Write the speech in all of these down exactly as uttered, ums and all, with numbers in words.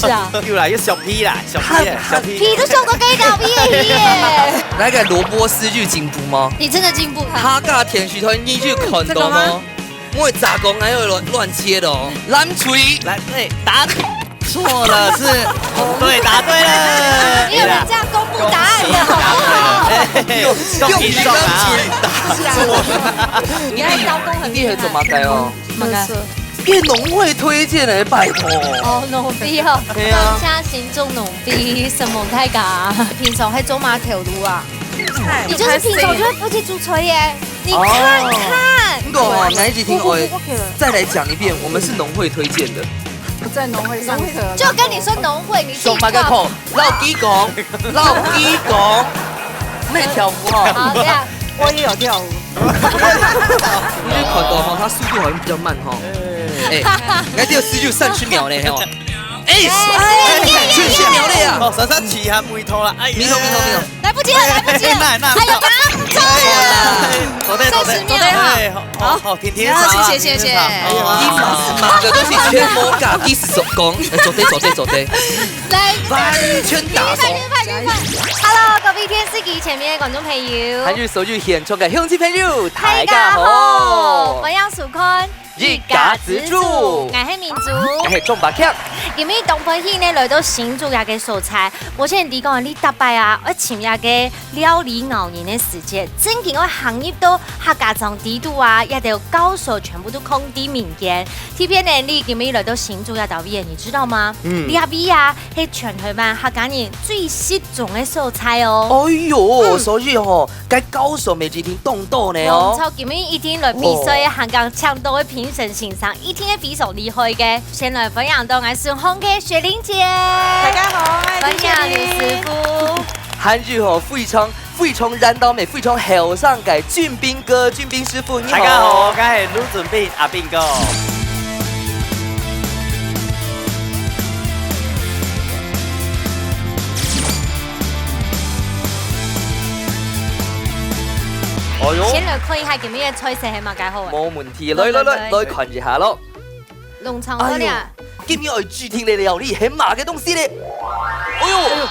是啊。有啦，有小P啦，小P啦，小P。P都笑到該條P个耶。那個蘿蔔絲就進步嗎？你真的進步了。客家電視台你就看到嗎？這個嗎？我會咋講，還有亂，亂切的哦。藍錘。來，哎，答錯了，是，對，答對了。你有人這樣公布答案的，好不好？哎，恭喜中啊！你愛招工很厲害。你係做麼个哦？麼个？ 變農會推薦的，拜託。哦，農會哦，對啊。當下心中農會，什麼大家？平常會做麼个頭路啊？菜。你就是平常就會負責煮菜耶。你看看。哦。毋過哦，那一集聽我，我，我，OK了。再來講一遍，我們是農會推薦的。不在農會上課。就跟你說農會，你自己做麼个課？看。老弟講，老弟講，沒跳舞哈。好，這樣。我也有跳舞。 你就看到哈，他速度好像比較慢哈。哎，哎，你看這個速度三十秒呢，吼。哎，哎，哎，哎，哎，三十秒了呀。哦，三十七還沒頭了，哎呀。沒頭，沒頭，沒頭。來不及了，來不及了。哎，那，那，還有嗎？哎呀，走對，走對，三十秒。哎，好，好，好，甜甜茶，好，謝謝，謝謝。甜甜茶，哎呀，你馬，馬个都是全部搞，意思說講，哎，走對，走對，走對。來，完全打爽。快點，快點，快點，快點。Hello，各位電視機前面的觀眾朋友。還有所有現場个鄉親朋友， 大家好，歡迎收看一家之煮，𠊎係明珠。𠊎係鍾伯強。今日當歡喜呢，來到新竹這個所在。無像你講，你逐擺啊，愛尋這個料理咬人个時節，正經愛行入到客家庄底肚啊，這兜高手全部都囥在民間。特別呢，你今日來到新竹這搭位，你知道嗎？嗯。這位啊，係全台灣客家人最集中个所在哦。哎喲，嗯。所以吼， 該高手乜一定當多呢哦。無錯，今日一定來比賽个，哦。還講搶到个評審先生，一定係非常厲害个。先來歡迎到𠊎身項个雪玲姐。大家好，歡迎李師傅。還有吼，非常，非常燃到美，非常後生个俊斌哥，俊斌師傅，你好。大家好，𠊎係盧俊斌，阿斌哥。 哎喲。先來看一下今日个菜色係麼个好啊？無問題，來，來，來，來，來看一下咯。弄長个了。哎喲，今日愛指定个料理係麼个東西呢？哎喲，哎喲。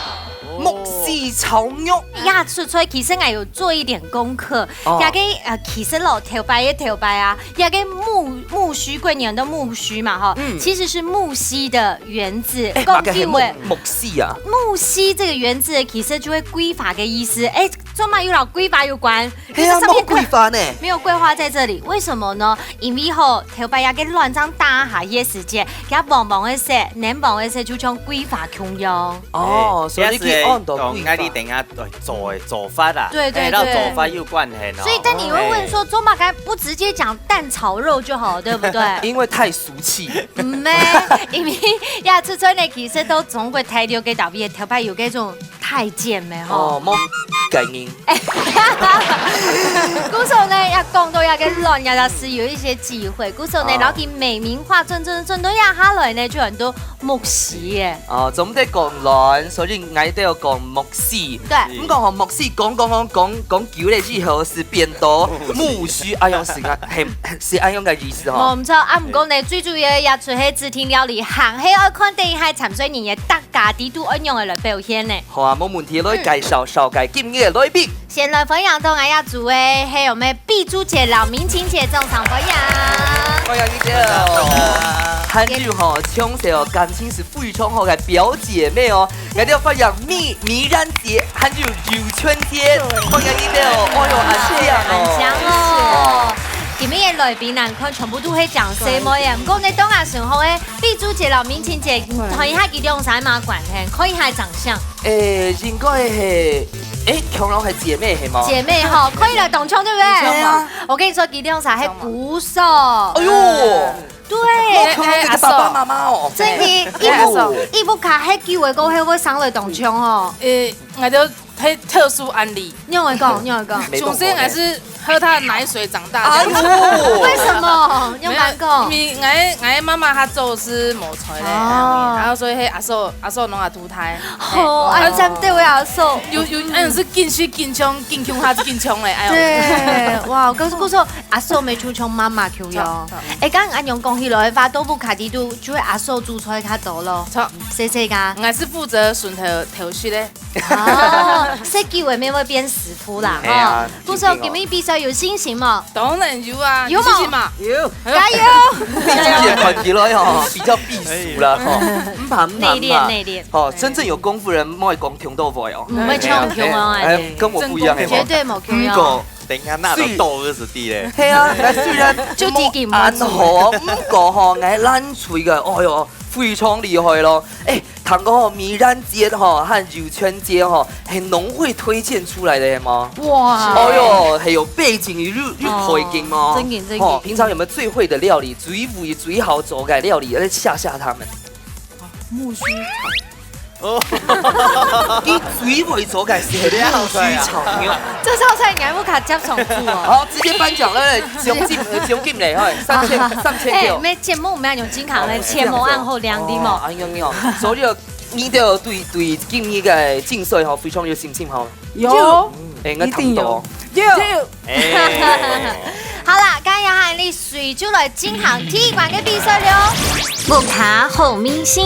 木须炒肉。呀，出菜其實𠊎有做一點功課，哦。這個，呃，其實咯，頭擺个頭擺啊， 這個木，木鬚，過年的木鬚嘛，吼，嗯。其實是木犀的原字，哎，講究欸。麼个係木，木犀啊？木犀這個原字其實就係桂花个意思。哎，做麼个又摎桂花有關？係啊，可是上面沒有桂花呢。沒有桂花在這裡，為什麼呢？因為吼，頭擺該個卵子打下去个時節，佢黃黃个色，嫩黃个色就像桂花共樣。哦，哎，所以佢安到桂花。這係講，該你等下 做，做法啊。對，對，哎，摎做法有關係哦。對。所以，但你會問說，哎。做麼个不直接講蛋炒肉就好，對不對？因為太俗氣。毋係，因為這出菜呢，其實在中國大陸个搭位，頭擺有該種太監个吼。哦，無概念。故所呢，愛講到這個卵，也係有一些忌諱。故所呢，哦。然後佢美名化，轉，轉，轉到這下來呢，就很多 木须耶。哦，總得講卵，所以𠊎兜講木须。對。毋過吼，木须講講講講講久了以後，係變到木須，哎喲，係啊，係，係恁樣个意思吼。無錯，啊，毋過呢，最主要个也就係指定料理，還係愛看等一下參賽人員大家底肚愛仰般來表現呢。好啊，無問題，來介紹紹介今日个來賓。 先來歡迎到𠊎這組个，還有𠊎碧珠姐摎明琴姐，掌聲歡迎。歡迎你兜。還有吼，從小感情係非常好个表姐妹哦，𠊎兜歡迎米，米然姐，還有友春姐，歡迎你兜。哎喲，恁靚哦。恁靚哦。今日个來賓難看全部都係靚細妹耶，毋過呢，當下上好个，碧珠姐摎明琴姐，看一下佢兩儕麼个關係，看一下長相。 誒，應該係，誒，強強係姐妹係無？姐妹吼，可以來當像，對不對？係啊。我跟你說，佢兩儕係鼓手。哎喲，對。強強个爸爸媽媽哦。真的，哎，一屋，哎，阿嫂。一屋下係久个，過後會生來當像哦。誒，𠊎兜特，特殊案例。你有講，你有講。沒動過呢。首先還是喝他的奶水长大。哎呦，为什么？用难过。因为我我妈妈她做事无才嘞，哦然后所以嘿阿寿阿寿侬也独台。好，哎啊，咱对位阿寿。有有，嗯，是进去进冲，进冲他是进冲嘞，哎呦。对，哇，可是故说阿寿没出穷，妈妈 Q 哟。哎，刚刚阿娘讲起来，发豆腐卡地都就会阿寿煮出来较多咯。错，谢谢噶。我是负责顺头头绪嘞。哦，这机会面会变师傅啦，哎呀哈。不是，今天比赛有信心吗？当然有啊，有吗信心嘛。有，加油！毕竟也看起来哦，比较避暑啦哈，唔怕唔怕内唔怕敛。内敛。哦，真正有功夫人莫讲穷到会哦。唔会穷穷哦，哎哎，跟我不一样哎。绝对冇穷唔哦。过，等一下那都豆儿子弟嘞。嘿啊，虽然就提醒冇安好哦，唔过吼，哎，烂嘴个，哎哟，非常厉害咯。哎，听讲哦，美兰姐吼和有权姐吼，系农会推荐出来的吗？哇，哦哟，还有背景，有有背景吗？真的真的哦，平常有没有最会的料理，最会最好做个料理，来吓吓他们？木须你最会做个是木须炒肉。这道菜你还不卡加重复哦。好，直接颁奖了，奖金呃奖金嘞，哈，三千三千哎，六。没节目我们要用健康的，前模案后量的哦嘛。哎呦呦，所以你都对对今日个竞赛吼非常有信心吼。有，哎，我听到。有，哎，好啦，今日喊你水就来进行第一关的比赛了。屋下好味緒，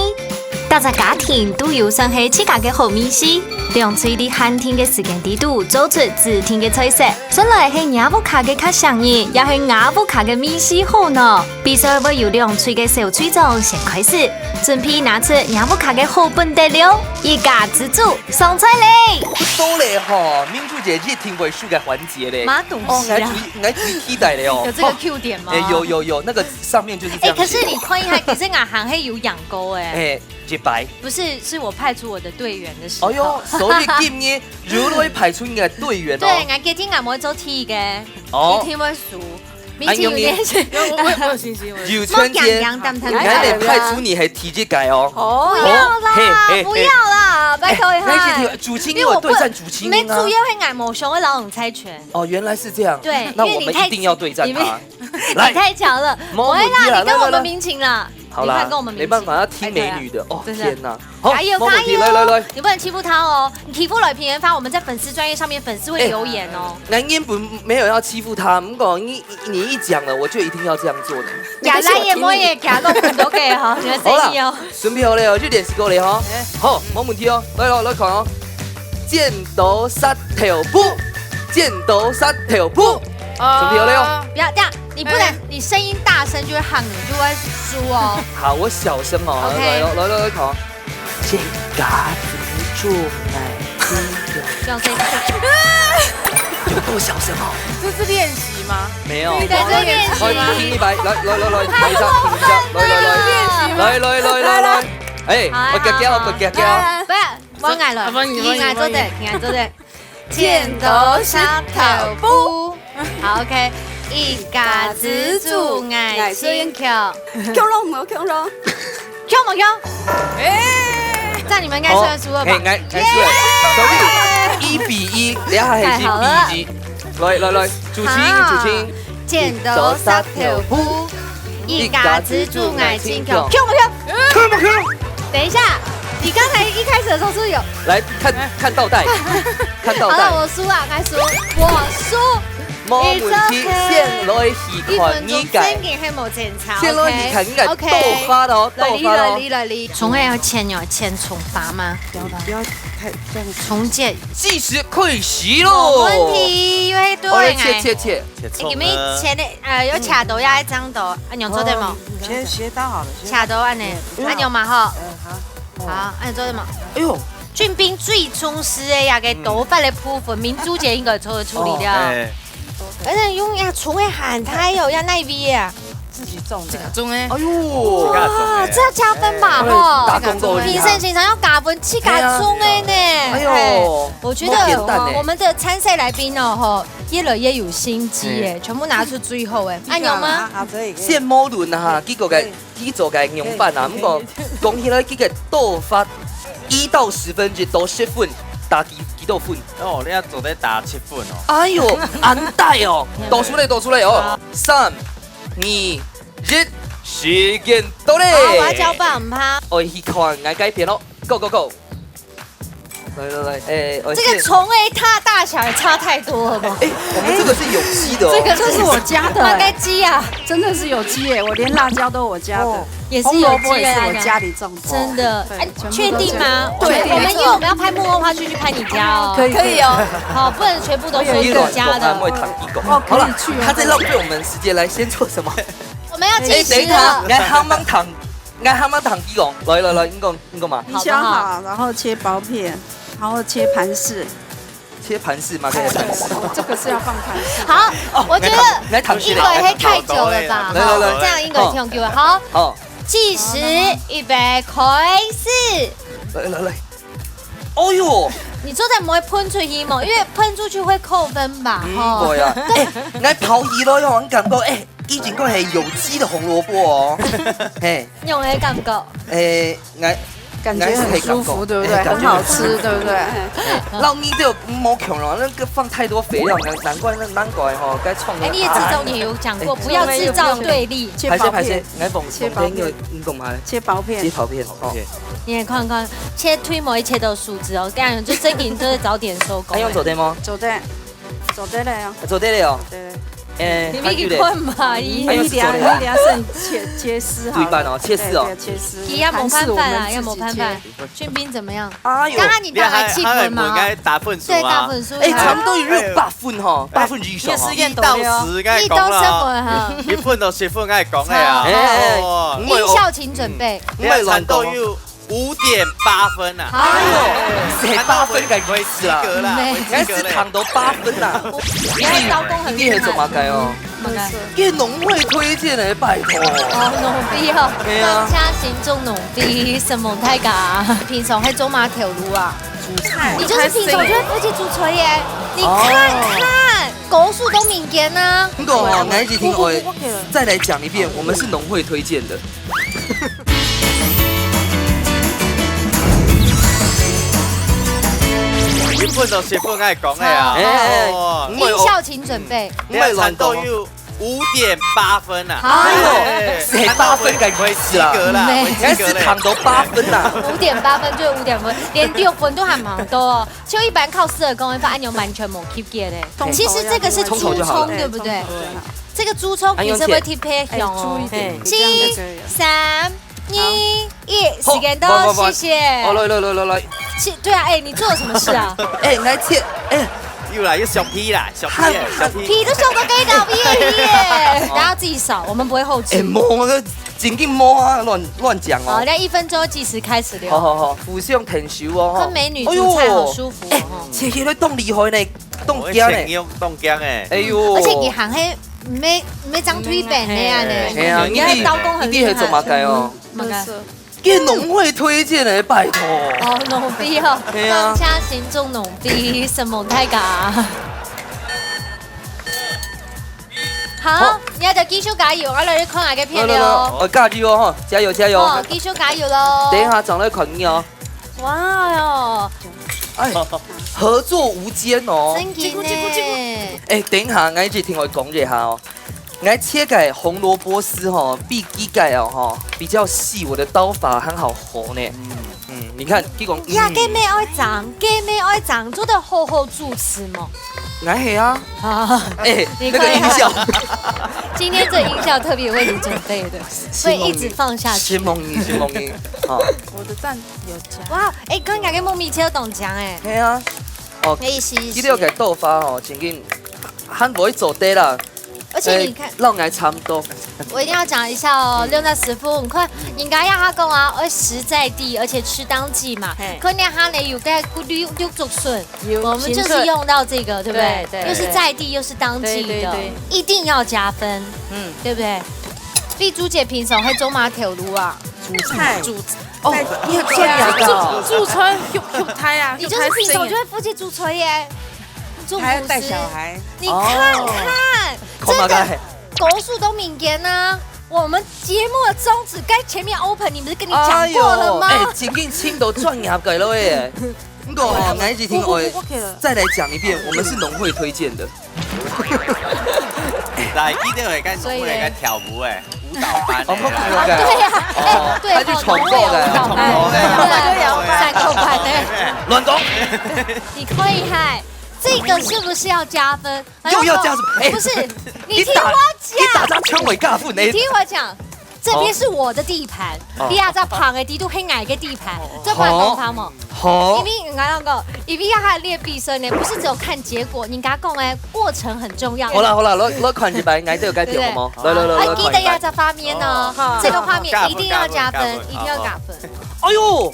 大家家庭都有算系自家个好味緒。两队在限定个时间里肚做出指定个菜色，算来系若屋下个卡上人，也系若屋下个味緒好呢。比赛会有两队个小队长先开始，准备拿出若屋下个好本得了，一家之煮上菜嘞！不多嘞吼，明珠姐一定会输个环节嘞。嘛东西啊，哦，我最我最期待的哦。有这个 Q 点吗？哎，有有有，那个上面就是这哎，样写。可是你看一下，可是俺还有养狗哎，哎，一百。不是，是我派出我的队员的时候。哎呦，所以今日如果派出你的队员哦。对，俺决定俺们会做第一个，哦一定会输，明天有点哎有你事。我我我有信心，我有信心有权姐，莫讲讲，当当你还得派出你还提这改哦。不要啦，嘿嘿嘿不要啦，拜托一哎，下。那主持人有对战主持人啊没主。要会俺某熊会老冷猜拳。哦，原来是这样。对，那因为你太我们一定要对战你他。你来，太强了，毛不会啦，问题啦你跟我们来来来平情啦。好啦你快跟我们，平没办法，情要听美女的哦。真的天哪，好，加油毛问题，加油！来来来，你不能欺负他哦，你欺负了平原发，我们在粉丝专页上面粉丝会留言哦。男人不没有要欺负他，不过你你一讲了，我就一定要这样做的。假来也摸也假弄很多个哈，你们好啦生意哦。，准备好了哦，就练习过了哈。好，没问题哦，来了来看哦。剪刀石头布，剪刀石头布，准备好了哟。哦。不要这样，你不能，哎你声音大声就会喊，你就会输哦。好，我小声哦， OK 来来来来来看哦。这个子做来听的，这样声音。有够小声哦。这是练习吗？没有。你在这练习好，吗？听一百，来来来来，听一下，听一下，来来来，来来来来来，哎，好啊我加加，好啊我加加。不要，我来了，啊不然你你来做的不然，你来做的。剪刀石头布。好，OK，一家之煮爱心桥，恐龙哦，恐龙。跳不跳？哎，这样你们应该算输了吧？嘿，来，来，输了。所以一比一，等下还是一比一。来来来，主持人，好主持人。剪刀石头布，一家之煮爱心桥，跳不跳？看不看？等一下，你刚才一开始的时候是不是有？来看看倒带，看倒带好了，。我输了，该输，我输。没问题，先来去看你个，正经还没检查。先来去看你个 OK，倒发哦，来你倒发哦。来你来你。虫会要钱有钱虫发吗？不要太这样子。虫姐，计时开始没喽。问题，因为对好嘞，哎切切切。你们钱的呃有卡到呀，一张到，啊，你有做对吗？先斜搭好了，先卡到按呢，不要按钮嘛吼。嗯，好。好，按钮做对吗？哎呦，俊斌最重视的呀，个头发的部分，明珠姐应该做得处理掉。哎，而且用呀，虫会喊他哟，要那一边啊。自己种的。中哎，哎呦，哇，这要加分吧，吼。打工够厉害。评审现场要加分，去加中哎呢。哎呦，我觉没有扁担呢得我们的参赛来宾哦，吼，越来越有心机哎，全部拿出最后哎，按钮吗？好，可以，可以。现毛轮啊哈，结果个，结果个用饭啊，不过讲起来这个倒发一到十分，一到十分，打幾，幾多分？哦，你愛做得打七分哦。哎喲，恁大哦！倒出來，倒出來哦！三、二、一，時間到咧！好，我要交棒，毋怕。哦，去看，來改變咯，Go Go Go！來來來，哎，哦，這個蟲的大，大小也差太多了吧？哎，我們這個是有機的哦。這個這是我家的哎。大概雞啊。真的是有機耶，我連辣椒都我家的。哦。也是有機的辣椒。紅蘿蔔也是我家裡種的。真的。对，哎，全部都是。确定吗？对，我们，因为我们要拍幕后花絮，去拍你家哦。可以，可以哦。好，不能全部都说是你家的。我有一个，我还没谈一个。哦，好了，可以去哦。他在浪费我们时间，来，先做什么？我们要计时了。哎，等一下，你还忙忙谈，你还忙谈一个。来来来，你讲，你讲嘛。你削好，好不好？然后切薄片，然后切盘式。切盘式吗？切盘式。哦，这个是要放盘式。好，哦，我觉得来谈，来谈起来。一个也太久了吧？来，来，来。好，这样一个也挺久了。好，好。计时，预备，开始。来，来，来。哦哟。你做得莫噴出去嘛，因为喷出去会扣分吧？嗯，吼。对啊。哎，来跑一咯，让我感觉，哎，已经讲系有机的红萝卜哦。嘿。用的感觉。哎，来，感觉很舒服，来，对不对？哎，感觉很舒服。很好吃，对不对？哎，让你这个莫穷了，那个放太多肥料，难，难怪那，难怪吼，该创的。哎，你也制作，你有讲过，哎，不要制造对立。切薄片。还是，还是，来，放，切薄片。放点个，你讲嘛？切薄片。切薄片，哦。OK。你也看看，切推磨一切都数字哦，这样就正经都是早点收工。哎，用做得吗？做得，做得了呀。做得了哦。对。哎，你们去看嘛，伊。还有是做得啊。你等下，你等下是切，切丝好了。对半哦，切丝哦。对，对，切丝。伊也没办法啦，盘式我们自己切。也没办法。俊斌怎么样？哎哟。刚刚你打了七分嘛，你还，还没打分数啊？对，打分数。哎，差不多有六八分哈，八分以上哈。哎，一到十，该讲了。一到十分哈。一分到十分，该讲了啊。哎，哎，哎，哦。音效请准备。嗯，你看，惨到有五点八分啊。哎哟，哎，八分个意思啦。及格啦，没。及格嘞。你看是抢到八分啦。你看刀工很厉害。一定，一定很做么个哦。 么个？这农会推荐的，拜托。哦，农会哦，对啊。放假先种农会，什么大家？平常还种么个头路啊？煮菜。你就是平常就会负责煮菜耶。你看看，哦。高速都民间啊。不过哦，我，我，我，我，再来讲一遍，我们是农会推荐的。 一分到十分，爱讲个啊。哎，哎，哎，哦。音效请准备。你看，惨到有五点八分啊。哎哟，哎，是八分个意思啦。及格啦，没。及格嘞。你看是抢到八分啦。五点八分就五点分，连六分都还蛮多哦。就一般考试的公会法，按鈕完全没及格嘞。其实这个是初衷，冲头就好了。对不对？冲头就好了。这个初衷其实会特别用哦。哎，注意点，嘿。这样就可以了。七、三、 二、一，好，时间到，来，来，来，谢谢。好，来，来，来，来，来。是，对啊，哎，你做了什么事啊？哎，来切，哎。又来，又削皮啦，削皮耶，削皮。皮都削到该倒皮耶。大家自己扫，我们不会后置。哎，摸，这紧紧摸啊，乱，乱讲哦。好，那一分钟计时开始了。好，好，好，互相停手哦，哈。看美女煮菜好舒服哦，哎哟，哈。切起来当厉害呢，当强呢。我会切肉当强哎。哎哟。而且你行黑 毋係，毋係張推本个啊呢。哎呀，你看刀工很厉害。你，你，你做麼个哦？嗯，麼个？这农会推荐的，拜托。哦，农会哦，哎呀。放假先种农会，什么大家？好，好。你要得继续加油，我来看下个片了哦。来，来，来，哦，加油哦，哈，加油，加油。哦，继续加油咯。等一下，转来看你哦。 哇哦，哎，合作无间哦。真个呢。哎，等一下，𠊎一定愛講一下哦。𠊎切个紅蘿蔔絲吼，比佢个哦吼比較細，我的刀法很好活呢。嗯，你看，佢講，呀，嗯。該乜愛長，該乜愛長，做得好好主持嘛。𠊎係啊。啊，哎，你看一下。那個音效。今天這音效特別為你準備的，會一直放下去。承蒙你，承蒙你，好。我的讚。 有加。哇，哎，剛剛个木米切到當強哎。係啊，哦，係，係，佢這個刀法吼，正經還會做得啦。而且你看，哎，老愛差不多。我一定要講一下哦，嗯。六那師傅，你看人家要他講啊，要食在地，而且吃當季嘛。嘿。看人家呢，有个六，六竹筍，有，我們就是用到這個，對不對？對，對，又是在地，對。又是當季的，對，對，對。一定要加分，嗯。對不對？麗珠姐平常會做麼个頭路啊？煮菜。煮 哦，你很專業的哦。煮，煮菜，畜，畜胎啊，你就是平常就會負責煮菜耶，畜胎啊。你做廚師。還要帶小孩。你看看，哦。這個，看嘛該。國術都民間啊，我們節目的宗旨，該前面 open，你不是跟你講過了嗎？哎喲，哎，正經請到專業个了耶。不過哦，𠊎一定愛再來講一遍，我們是農會推薦的。來，記得會跟農會來跳舞欸，舞蹈班欸。哦，不可以的。對呀，哦，對，他去闖禍的，哦，農會有舞蹈班，對，賽課班，對。亂講。你可以嗨，這個是不是要加分？又要加分？哎，不是，你聽我講，你打，你打他槍尾架步呢？你聽我講，這邊是我的地盤，哦。你還在旁邊，這都是𠊎个地盤，這不能動他們。好。因為人家講，因為要他練必勝呢，不是只有看結果，人家講欸，過程很重要。好啦好啦，來，來看一擺，𠊎都有該跳好嗎？對不對？來來來來，哎，記得要這畫面哦，看一擺。哦。這個畫面一定要加分，加分，加分，一定要加分。好，好。哎呦，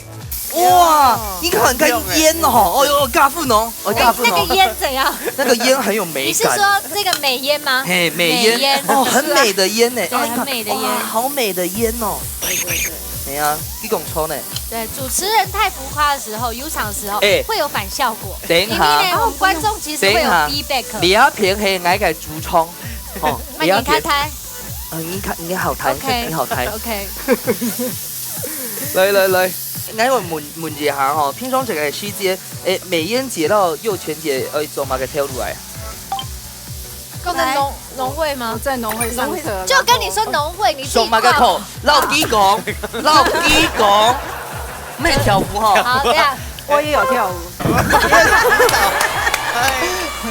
哇，你看該煙哦，哎呦，加分哦，哦，加分哦。哎，那個煙怎樣？那個煙很有美感。你是說這個美煙嗎？嘿，美煙，美煙。哦，很美的煙呢。對，哎，你看，很美的煙。哇，好美的煙哦。對，對，對。哎呀，你講錯呢。對，主持人太浮誇的時候，有場時候，哎，會有反效果。等一下。因為呢，我們觀眾其實會有feedback。等一下，這片係𠊎个主場，哦，慢點開台。這片，啊，你看，你好台，OK，你好台。OK。來來來，𠊎問，問一下吼，平常這個時節，誒，美燕姐摎佑泉姐愛做麼个頭路啊？講在農，農會嗎？我在農會上課，就跟你說農會，你自己報。上麼个課？老弟講，老弟講，沒跳舞哈。好，等一下。我也有跳舞。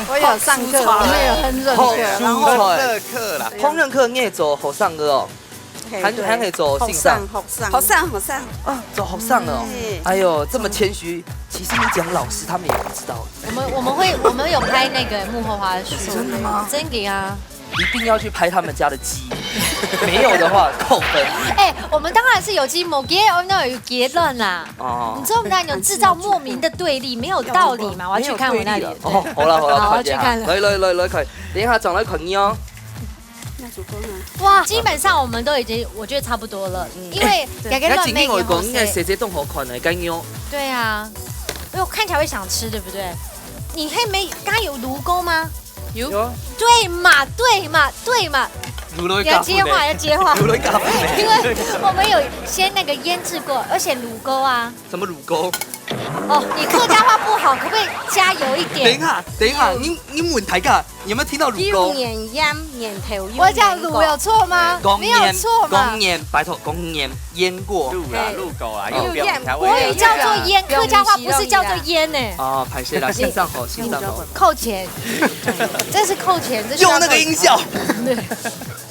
我有上課，我也有烹飪課，然後，烹飪課啦。烹飪課你也做學生个哦？ 還，對。還可以做先生。學生，學生。學生，學生。啊，做學生的哦。嗯。哎呦，這麼謙虛，其實你講老師，他們也不知道。我們，我們會，我們有拍那個幕後花絮。真的嗎？真的啊。一定要去拍他們家的雞，沒有的話扣分。哎，我們當然是有雞，無雞，我們哪有雞卵啦。哦。你知道我們哪有製造莫名的對立，沒有道理嘛？我要去看我那裡。沒有對立了。哦，好啦，好啦，好，看一下。去看了。來，來，來，來看，等一下轉來看你哦。 哇，基本上我們都已經，我覺得差不多了，嗯。因為改改亂美你好食。人家今天我講，應該誰誰都好看的，該牛。對啊，因為我看起來會想吃，對不對？你還沒，剛剛有滷溝嗎？有。有啊。對嘛，對嘛，對嘛。滷溝咖啡呢？要接話，要接話。滷溝咖啡呢？因為我們有先那個醃製過，而且滷溝啊， 什麼滷溝？哦，你客家話不好，可不可以加油一點？等一下，等一下，油。你，你問大家，你有沒有聽到滷溝？油、鹽、鹽、鹽頭、油、我講滷有錯嗎？講鹽，沒有錯嘛。講鹽，拜託，講鹽，醃過。滷啦，嘿。滷溝啊，有，有鹽，有鹽。國語叫做醃，客家話不是叫做醃呢。哦，歹勢啦，先生好，先生好。扣錢，這是扣錢，這是要扣錢。用那個音效。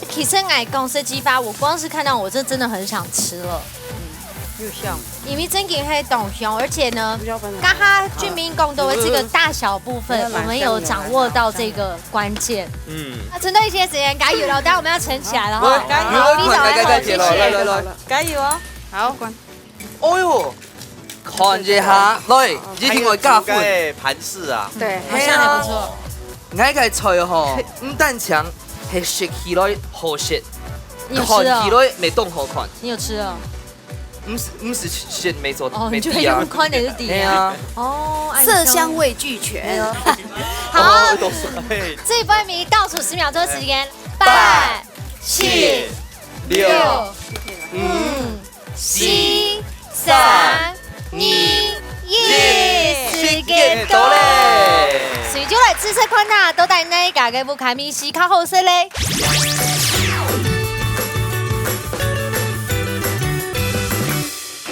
其實𠊎講實際話，我光是看到我就真的很想吃了。 有香。因為正經係當香，而且呢，剛剛俊斌講到的這個大小部分，我們有掌握到這個關鍵。嗯。那存到一些時間，加油了，但我們要撐起來了哈。來，加油。好，非常好，謝謝。來，來，來，來。加油哦。好。哦喲，看一下，來，一定會加分。還有煮該盤飾啊。對。好像還不錯。𠊎个菜吼，毋單淨係食起來好食，你有吃哦？看起來乜當好看。你有吃哦？ 毋係，毋係食乜做，哦，你就乜知啊。用看的就知啊。係啊。哦，按呢色香味俱全。好，哦，都是，嘿。最尾倒數十秒鐘時間，八、七、六、五、四、三、二、一，時間到咧。隨就來試食看啊，到底哪一家个屋下面係較好食咧？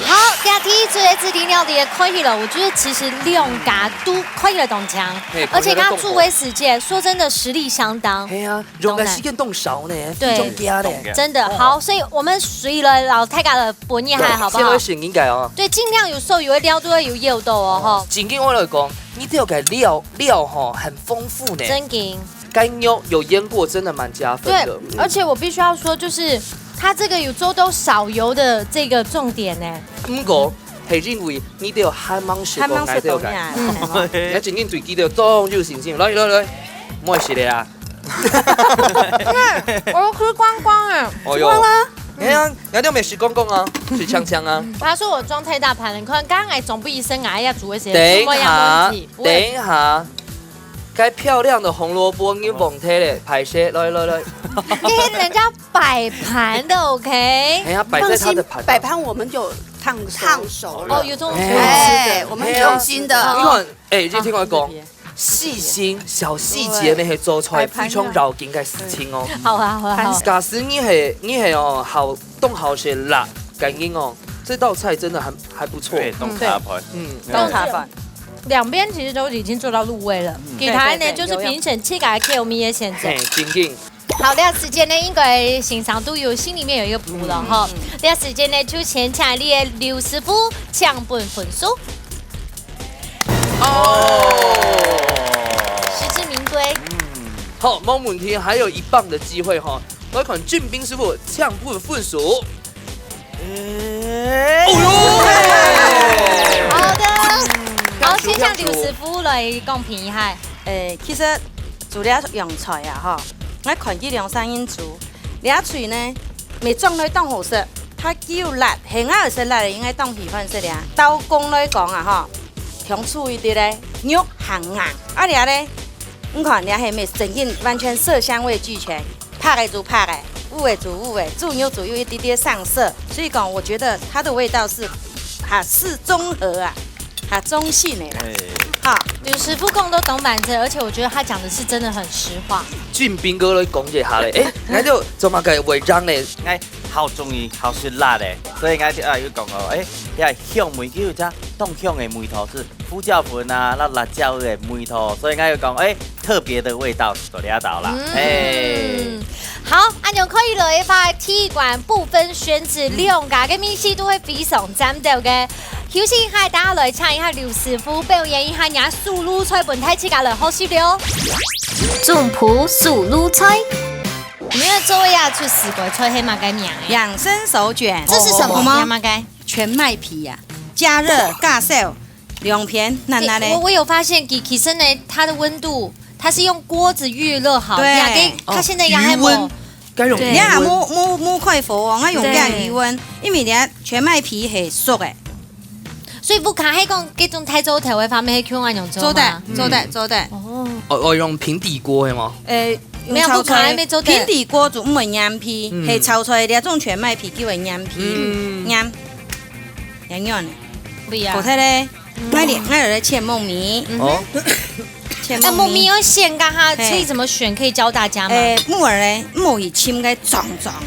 好，這第一組的指定料理也開始了。我覺得其實兩家都開始了當強，嘿，而且他入圍時間，說真的，實力相當。係啊，用个時間當少呢，對，中間呢。真的，好，所以我們隨了老太太的本意還好不好？先來選應該哦。對，盡量有瘦有料都會有肉到哦，吼。正經話來講，你這個料，料吼，很豐富呢。正經。 該肉有醃過，真的蠻加分的。對，而且我必須要說，就是它這個有做到少油的這個重點呢。毋過，係因為你都有還吂食過，還吂食過，𠊎都有該。嗯。你正經對佢都當有信心。來，來，來，莫食了啊。我都吃光光了。哦喲。吃光了？哎呀，你都沒食光光啊，食淨淨啊。他說我裝太大盤了，你看剛剛還總不醫生啊，要煮一些，等一下，什麼樣的問題？不會。等一下。 該漂亮的紅蘿蔔你忘忒咧，歹勢，來來來。因為人家擺盤的，OK？哎呀，擺在他的盤上。放心，擺盤我們有燙手。燙手了。哦，有這種哎，我們很用心的。你看，哎，你聽我講，細心、小細節那些做出來非常要緊的事情哦。好啊，好啊，好啊。假使你係，你係哦，好，當好食辣，感覺哦，這道菜真的還，還不錯。對，當下飯。嗯。當下飯。兩邊其實都已經做到入味了，嗯。其他呢，對，對，對，就是評審自家口味的選擇。有，有。嘿，真緊。 好，這時間呢，應該先生都有心裡面有一個譜了哈。嗯，嗯。這時間呢，就先請你的劉師傅請分分數。哦。實至名歸。嗯。好，無問題，還有一棒的機會哈。來看俊斌師傅請分分數。哎。哦喲！好的，好，先請劉師傅來公平一下。 誒，其實煮這樣菜啊，吼，𠊎看佢兩三人煮，這菜呢，乜裝來當好食，佢又辣，係𠊎愛食辣个，應該當喜歡食這。刀工來講啊，吼，強處一點咧，肉還硬，啊這咧，你看這係乜整個完全色香味俱全，白个煮白个，烏个煮烏个，豬肉煮有一點點上色，所以講，我覺得它的味道是，哈，是中和啊。 較中性个啦。哎。好。劉師傅講到當完整，而且我覺得他講的是真的很實話。俊斌哥來講一下咧，誒，𠊎就做麼个會讓咧？𠊎好中意，好食辣个，所以𠊎就，啊，有講哦，誒，這香味，佢有隻當香个味道，是胡椒粉啊，那辣椒个味道，所以𠊎有講，誒，特別的味道，就這道啦，嗯。哎。好，恁樣可以來一發踢館不分選址，兩家个味緒都會非常讚到个。 休息一下，大家來請一下劉師傅表演一下你个手路菜，分大自家來學習了。總鋪手路菜。你們做呀出四個菜係麼个名啊？養生手卷。這是什麼？好嗎？麼个？全麥皮呀，加熱、加燒，兩片，那那嘞。我，我有發現，其，其實呢，它的溫度，它是用鍋子預熱好的，對。呀，給，它現在也還沒有。哦，餘溫。 該用對。你看，無，無，無開火哦，𠊎用這樣餘溫，對。因為你看全麥皮係熟个。所以屋下係講，這種大灶頭个方面，係用恁樣做嘛？做得，做得，嗯。做得。哦。哦，哦，用平底鍋係嗎？誒，沒有，用炒菜，屋下還沒做得。平底鍋就毋會黏皮，嗯。係炒菜這種全麥皮就會黏皮，嗯。黏，黏黏。不一樣。好睇咧。 𠊎來，𠊎來切木耳。嗯哼。哦。切木耳。那木耳要選，剛剛可以怎麼選？可以教大家嗎？誒，木耳呢，毋好去切該長長个，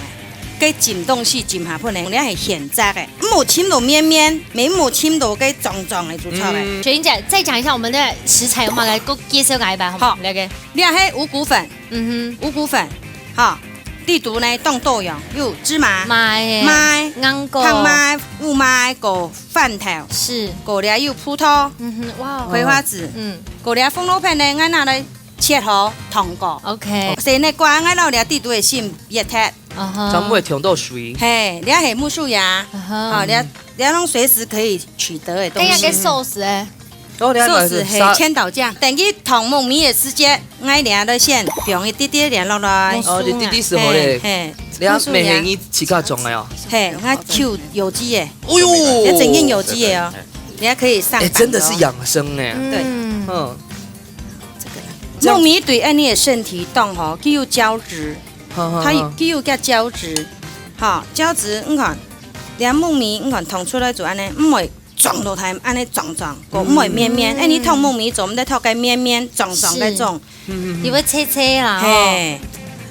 該浸東西浸下分呢，你係選擇个，毋好切到綿綿，乜毋好切到該長長个就著个。嗯。雪英姐，再講一下我們的食材有沒有？來，給我介紹一下，好不好？好。來，給。這係五穀粉。 嗯哼。五穀粉，哈，裡肚呢，當多樣，有芝麻、麥、麥、硬果、香麥、烏麥，過番豆，是。過了有葡萄，嗯哼，哇哦。葵花籽，嗯。過了紅蘿蔔呢，𠊎拿來切好，燙過。OK。生个瓜，𠊎摎了裡肚个心搣忒。啊哈。全部會沖到水。嘿，這係木薯芽，啊哈。好，這，這攏隨時可以取得的東西。哎呀，該sauce誒。 哦，你還買sauce係千島醬，等佢燙木耳个時節，𠊎這來先放一滴滴這落來。哦，一滴滴係好咧。嘿，嘿。你還，木薯芽。乜係你自家種个哦？嘿，𠊎求有機个。哦喲。這真正有機个哦，你還可以上榜的哦。哎，真的是養生哎。對。嗯。嗯。這個，木耳對𫣆俚个身體當好，佢有膠質，哈哈哈。佢有，佢有个膠質，哈，膠質，你看，連木耳，你看，燙出來就恁呢，毋會 撞到佢恁呢撞撞，過毋會綿綿。嗯。哎，你燙木耳做毋得燙該綿綿撞撞該種。是。嗯，嗯，嗯。佢會脆脆啦，吼。嘿，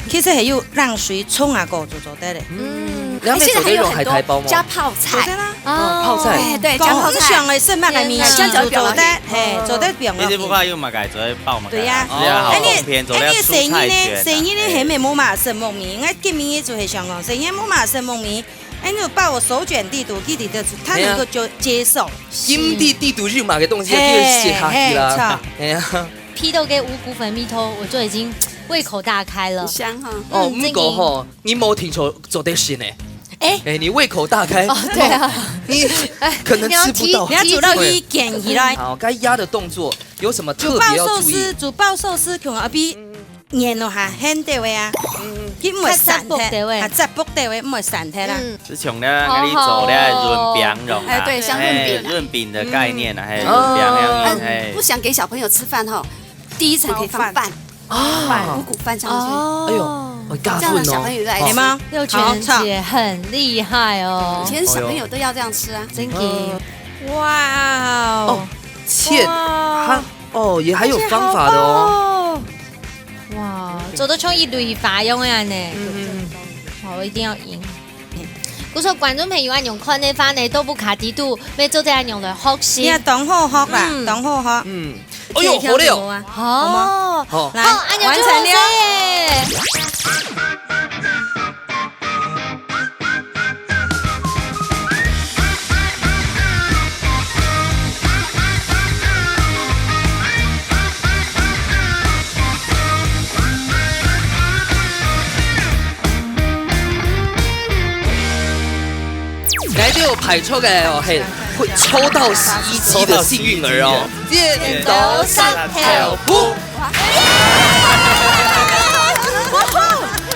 其實還有讓水沖啊過就做得了。嗯。你還沒做得用海苔包嗎？而且還有很多加泡菜。做得啦。哦。泡菜。哎，對，加泡菜。講，你想來食麼个味緒就做得，天哪。嘿，做得放落去。你這不怕用麼个做得包麼个啊？對呀。哦，好方便，做得蔬菜捲啊。哎，你，哎，你生日呢？生日呢，嘿。還沒無嘛食木耳，𠊎今年就係想講，生日無嘛食木耳， 哎，你有包我手卷裡肚，佢裡肚，他能夠接，接受。係啊。今日裡肚有麼个東西，嘿，就寫下去啦。嘿，著。哎呀。鼻到該五穀粉味道，我就已經胃口大開了。很香哈。哦，嗯，毋過吼，你無定著做得食呢。哎。哎，你胃口大開。哦，對啊。你可能吃不到。哎，你要提，你要煮到一捲起來。好，該壓的動作有什麼特別要注意？煮爆壽司，煮爆壽司，可能要比 研落下，煸掉个啊。嗯。佢毋會散忒，較紮薄掉个。較紮薄掉个，毋會散忒啦。嗯。就像咧，𠊎俚做咧潤餅樣啊。哎，對，像潤餅啊。哎，潤餅的概念啊，嗯。嘿，潤餅樣，哦。哎，嘿。不想給小朋友吃飯吼，第一層可以放飯。包飯。哦。五穀飯上去。哦。哎喲。哦，加分哦。这样的小朋友越来越好吃。对吗？幼稚园姐很厉害哦。以前小朋友都要这样吃啊。真的。哇哦。哦，切，哇。它，哦，也还有方法的哦。哇，做得像一蕊花样个呢。嗯嗯嗯。好，我一定要赢。故所观众朋友啊，用看个话呢，都不卡底肚，要做得恁样来学习。你也当好学啦，嗯。当好学。嗯。哎呦，好了。哦。好，好，恁样就好势耶。完成了。来，就有排出个哦，嘿，会抽到洗衣机的幸运儿哦。剪刀石头布。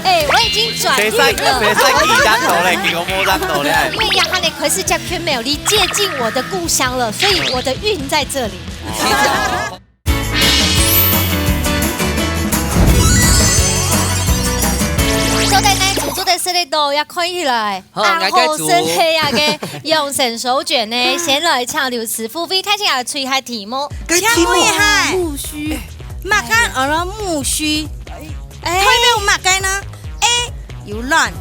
哎，我已经转运了。谁在，谁在给咱头嘞？给我摸咱头嘞。因为亚哈雷克斯加圈没有离接近我的故乡了，所以我的运在这里。坐在那一组，坐在这里都要看起来。好，啊，𠊎个组。好，身体啊，个养生手卷呢，先来请刘师傅，为大家吹下题目。个题目。请问一下，木须，哎。么个安到木须？哎。代表么个呢？A，有卵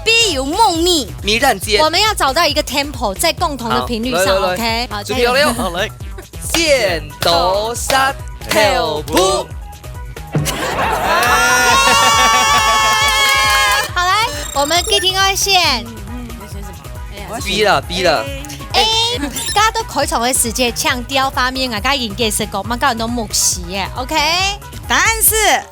，B，有梦寐。糜烂姐。我们要找到一个 tempo，在共同的频率上，好，来，来，来。OK？好，准备好了哟。加油。好，来。剪刀石头布。好，来，我们给听二线。 B啦，B啦。哎，大家都开场的时间强调方面啊，大家已经解释过，嘛，搞很多木须耶，OK？答案是，哎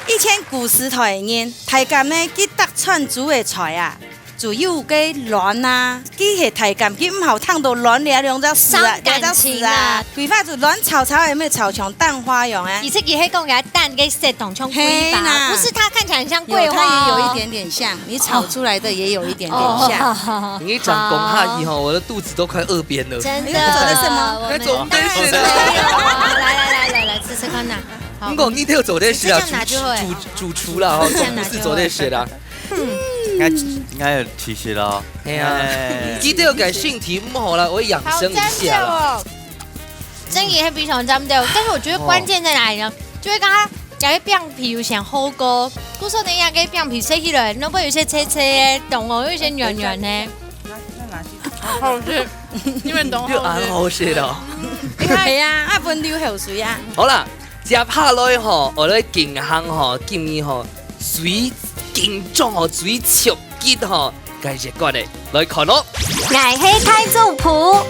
呦，以前古时代个人，大家呢，佢搭餐煮个菜啊，就有个卵啊，佢係大家，佢毋好燙到卵了，兩隻絲啊，傷感情啊。兩隻絲啊。 桂花就卵炒炒，有沒有炒像蛋花樣啊？而且佢係講佢蛋个色當像桂花，係啦。不是它看起來很像桂花哦。有，它也有一點點像，你炒出來的也有一點點像。哦。你講講下去吼，我的肚子都快餓扁了。真的。你做得食嗎？我們那做得食啊。當然是沒有啊。來，來，來，來，來，吃吃看吶。好。你講你都有做得食啊，這樣拿就會。主，主，主廚啦，吼，這樣拿就會。不是做得食啦。應該，應該有試食咯。哎呀，哎。記得要改性體，毋好啦，我養生一下啦。好讚哦。 真的係非常讚的，但是我覺得關鍵在哪裡呢？哦。就係講佢个餅皮有像好過，故所呢，佢个餅皮食起來，若會有一些脆脆个，懂哦，有一些軟軟个。好好食，因為當好食。就恁好食哦。你看，係啊，啊，分流口水啊。好啦，接下來吼，𠊎來講下吼，今日吼，最緊張吼，最刺激吼， 个一關个，來看哦。𠊎係大主廚。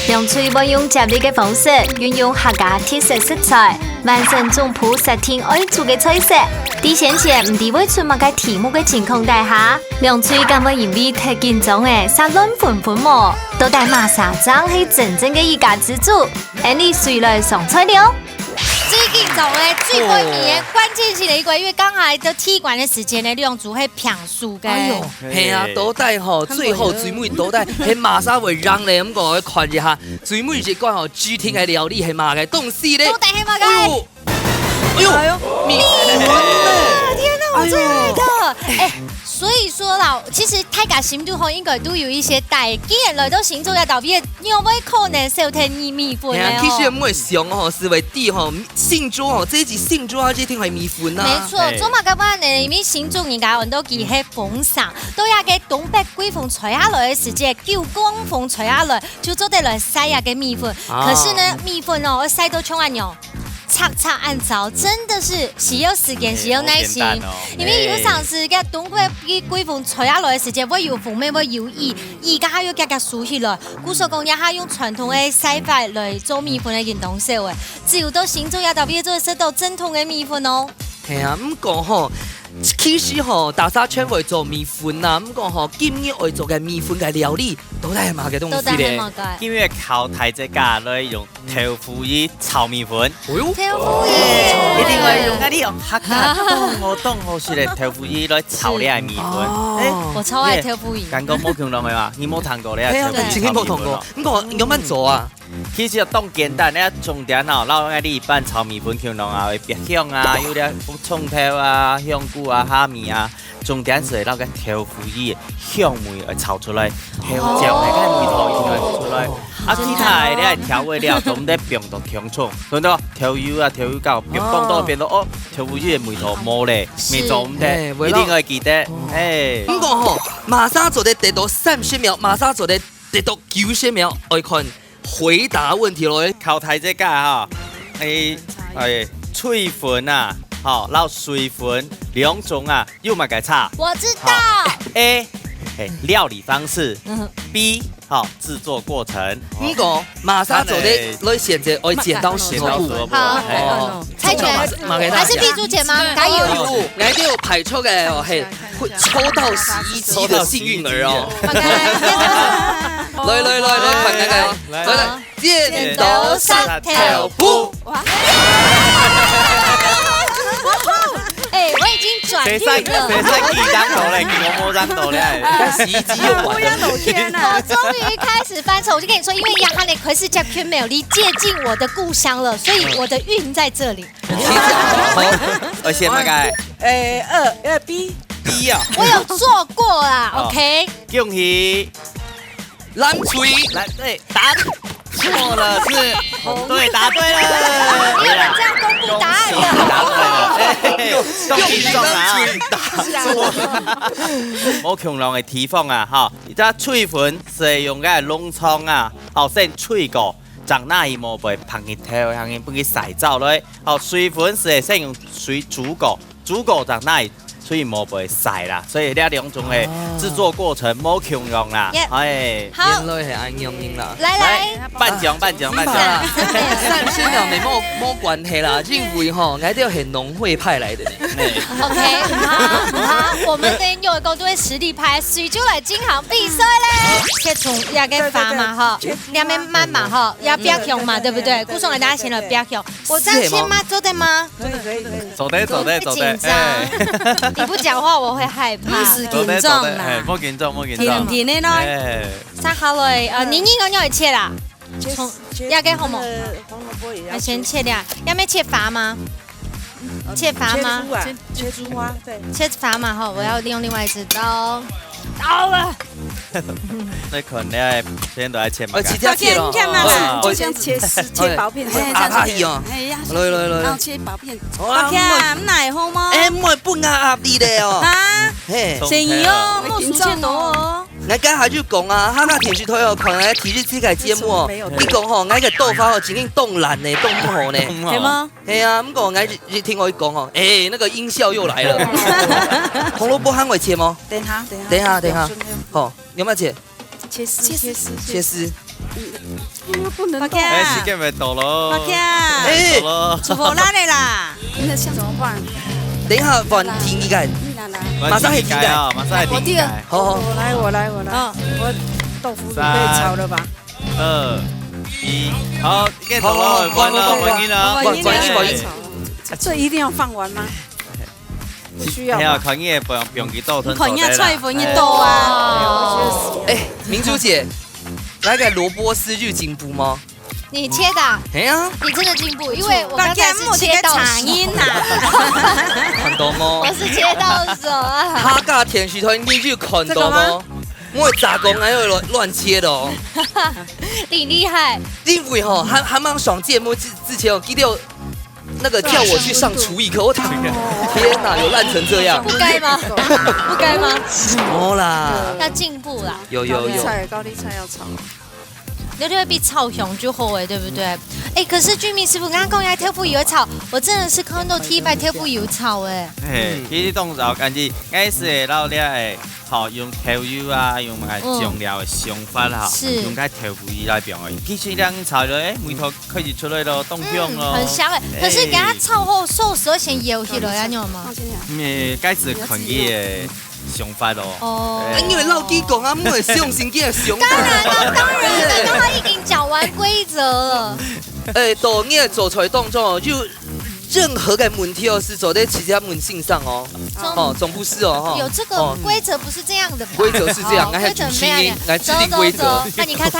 涼水會用接力个方式，運用客家特色食材，完成總舖設定愛煮个菜色。在先前毋知會出麼个題目个情況底下，涼水敢會因為忒緊張而煞亂紛紛無？到底麼儕正係真正个一家之主？𫣆俚隨來上菜了。 最緊張个、最過癮个、哦。關鍵性个一關，因為剛才在第一關个時間呢，兩組係平手个。哎喲，係啊，到底吼，最後最尾到底係麼儕會贏呢？毋過𠊎看一下，最尾一關吼，指定个料理係麼个東西呢？到底係麼个？哎喲，哎喲，哎喲，米粉呢？啊，天哪，我最愛的！哎，所以說啦，其實大家心肚吼，應該都有一些底。既然來到新竹个島嶼， 仰會可能少忒米粉个哦。係啊，其實毋會想哦，係會知吼，新竹哦，這一集新竹啊，一定係米粉啊。沒錯，係。做麼个話呢？因為新竹人家安到佢係風城，到這个東北季風吹下來个時節，九降風吹下來，就做得來曬這个米粉。啊。可是呢，米粉哦，愛曬到像恁樣，赤赤恁燥，真的是需要時間，係，需要耐心。好簡單哦。因為有常時个東北季風吹下來个時節，會有風，也會有雨， 而家還愛遽遽收起來。故所講，這下用傳統个曬法來做米粉个人當少欸，只有到新竹這搭位做得食到正統个米粉哦。係啊，毋過吼，其實吼，大家全會做米粉啊，毋過吼，今日愛做个米粉个料理，到底係麼个東西咧？到底係麼个？今日考大自家來用豆腐乳炒米粉。哎喲，豆腐乳。一定愛用啊！你用客家當好當好食个豆腐乳來炒你个米粉。哦。哎，我超愛豆腐乳。感覺無共樣个嘛，你無聽過咧？係啊，豆腐乳真个無聽過。炒米粉哦。毋過，你仰般做啊？其實當簡單，你重點哦，然後你一般炒米粉共樣啊，會爆香啊，有點蔥頭啊、香菇啊、蝦米啊， 重點係摎該豆腐乳个香味愛炒出來，豆醬个該味道一定愛出來。啊，其他个你愛調味料，都毋得放到當重，所以講豆油啊、豆油膏放當多，變到哦，豆腐乳个味道無咧，是。味道毋得，哎，袂了。一定愛記得，哦。哎。毋過吼，麼儕做得得到三十秒，麼儕做得得到九十秒，愛看 回答問題咯。考大自家哈，哎，哎，炊粉啊，好，摎水粉兩種啊，有麼个差？我知道。好，A，哎，料理方式。嗯。B，好，製作過程。毋過，麼儕做得來選擇，愛剪刀石頭布。剪刀石頭布。好，哎。哦。猜拳，麼个大家？還是B主剪嗎？該有。有，𠊎就排除个哦，嘿，會抽到洗衣機的幸運兒哦。抽到洗衣機的。OK。來，來，來，來，看看看哦。來，來，來。 來，剪刀石頭布。哇！哎，我已經轉綠了。誰在，誰在記當頭咧？我無當頭咧。你看洗衣機用完了。不要走偏了。我終於開始翻車，我就跟你說，因為亞哈內可是叫 Q 沒有，你接近我的故鄉了，所以我的運在這裡。好，而且那個，哎，二，呃，B。B啊。我有做過啦，哦。OK。恭喜。 藍隊。藍隊，答錯了，是紅隊答對了。你有人這樣公布答案的？恭喜答對了，哎，恭喜中了啊！答錯。無共樣个地方啊，哈，這炊粉係用个籠床啊，好，先炊過，正拿去毛背曝日頭，還分佢曬燥落，好，水粉係先用水煮過， 煮過正拿去，所以無會曬啦。所以這兩種个製作過程無共樣啦。耶。哎。好。原來係恁樣啦。來，來。來，頒獎，頒獎，頒獎。三十秒內無，無關係啦，因為吼，𠊎兜係農會派來的呢。哎。OK，好，好，我們的幼兒工都會實力派，誰就來進行比賽嘞。先從這個發嘛，哈，對，對，對。兩邊慢嘛，哈，要不要用嘛，對不對？對，對，對，故所大家先來不要用。對，對。 我這樣切嗎？做得嗎？可以，可以，可以。做得，做得，做得，緊張。哎。你不講話，我會害怕。毋使緊張啦。做得，做得，哎，莫緊張，莫緊張。停停的咯。哎。切好了，呃，你應該要切啦。切，從，切，要給好無？那個紅蘿蔔也要切。啊，先切掉，要不要切發嗎？嗯，切發嗎？切出啊，切出啊，對。切發嘛，哈，我要用另外一隻刀。到了。 那可能愛先都愛切嘛。哎，切掉切了。切片，切嘛，哇。就像切絲，切薄片，哎，這樣子。啊，啊，哎呀。哎呀，來，來，來。然後切薄片。哇，OK啊，毋會好嗎？哎，毋會分𠊎壓力的哦。啊？嘿。生意哦，莫緊張哦。𠊎剛才就講啊，客家電視台哦，看𠊎第一次个節目哦，沒有。你講吼，𠊎个刀法哦，真正當爛呢，當毋好呢。當毋好。係嗎？ 係啊，毋過𠊎一，一聽𠊎講哦，哎，那個音效又來了。紅蘿蔔還會切嗎？等下，等下。等下，等下。順便。好，你有沒有切？切絲，切絲，切絲。切絲。嗯，不能動。OK啊。哎，時間會到咯。OK啊。哎。到咯。煮好了的啦。那這樣怎麼辦？等一下換第二個。你拿來。馬上會停的。換第二個啊，馬上會停的。我第二。好，好。我來，我來，我來。哦。我豆腐乳可以炒了吧？ 三、二、一，好，已經到了，好，好，換了，好，換人了。換，換，換，換。這一定要放完嗎？不需要吧？哎呀，看你也不用，不用去倒腾，你看你也菜粉一倒啊。哎，明珠姐，那個蘿蔔絲有進步嗎？你切的啊？哎呀。你真的進步，因為我剛才是切到手。看到嗎？我是切到手啊。客家電視台，你有看到嗎？這個嗎？ 𠊎會炸過，𠊎會亂，亂切的哦。你厲害。因為吼，還，還吂上節目之，之前哦，佢兜那個叫我去上廚藝課，我天哪，有爛成這樣。不該嗎？不該嗎？沒啦。要進步啦。有，有，有。高麗菜，高麗菜要炒。 你就會比炒香就好欸，對不對？欸，可是俊明師傅剛剛講要豆腐油炒，我真的是看到第一擺豆腐油炒欸。嘿，嗯。其實當早感覺，應該是會摎這个，吼，用豆油啊，用麼个醬料的想法哈，嗯。是。用該豆腐油來放而已。其實這樣炒了，欸，味道開始出來了，當香了。嗯，很香欸。可是給它炒好，壽司要先搖起來，欸。要那樣嗎？嗯，該是看佢的想法哦。哦。哎，因為老弟講啊，毋會相信佢个想法。當然啦，當然啦，剛剛他已經講完規則了。哎，到你个做菜當中哦，有任何个問題哦，係做得直接問先生哦。哦，總不是哦，哈。有這個規則不是這樣的吧？規則是這樣，哦，來，規則是這樣的。主持人來制定規則。走，走，走，那你看開。